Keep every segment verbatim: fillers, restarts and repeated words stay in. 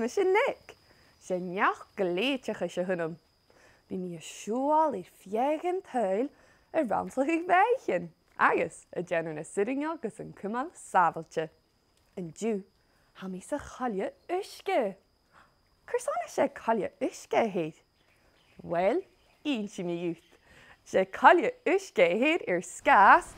Mise Nic. 'S e neach-glèidhteachais a th' annam. Bidh mi a' siubhal air feadh an t-saoghail a' rannsachadh bèicean agus a' dèanamh nas urrainne gus an cumail sàbhailte. An-diugh, tha mi sa choille-uisge. Carson a tha coille-uisge air? Uill, innsidh mi dhut. 'S e coille-uisge a th' air air sgàth 's,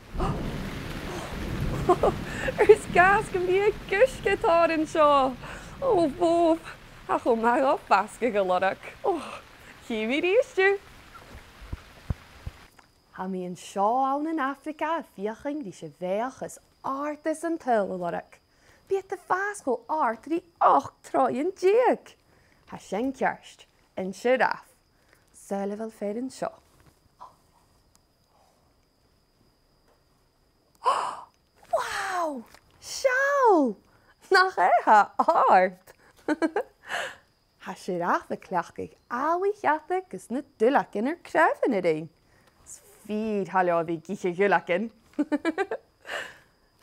air sgàth 's gum bi e ag uisge tòrr an seo. O, bhobh, tha e cho math dhomh fasgadh a lorg. O, chì mi a-rithist thu. Tha mi an seo ann an Afraga a' feuchainn ris a' bheathach as àirde san t-saoghal a lorg. Bidh iad a' fàs cho àrd ri ochd troighean deug. Tha sin ceart, an sioraf. Saoil a bheil fear an seo? Wow! Seall! Nach e tha e àrd! Tha sioraf a' cleachdadh àmhainn fhada gus na duilleagan air craobhan a ruighinn. 'S fìor thoil leotha a bhith ag ithe dhuilleagan.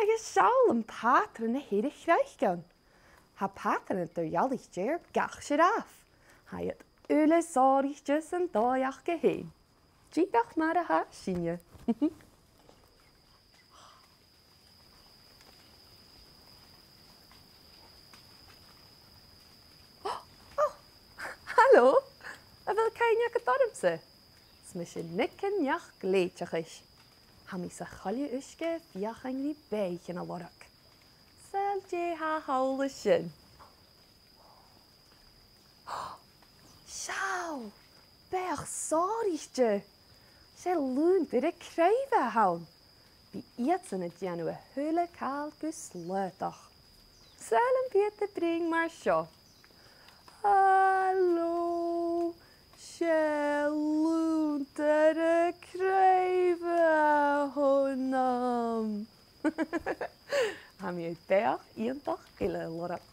Agus seall am pàtran a th' air a' chroiceann. Tha pàtran eadar-dhealaichte air gach sioraf. Tha iad uile sònraichte san dòigh aca fhèin. Dìreach mar a tha sinne. O, halò! A bheil cuimhne agad ormsa? 'S mise Nic an neach-glèidhteachais. Tha mi sa choille-uisge a' feuchainn ri bèicean a lorg. Saoil dè tha thall an sin? Seall! Beathach sònraichte! 'S e lùndaire craoibhe a th' ann. Bidh iadsan a' dèanamh a h-uile càil gu slaodach. Saoil am bi iad a' bruidhinn mar seo? Halò, 's e lùndaire craoibhe a th' annam. Tha mi air beathach iongantach eile a lorg.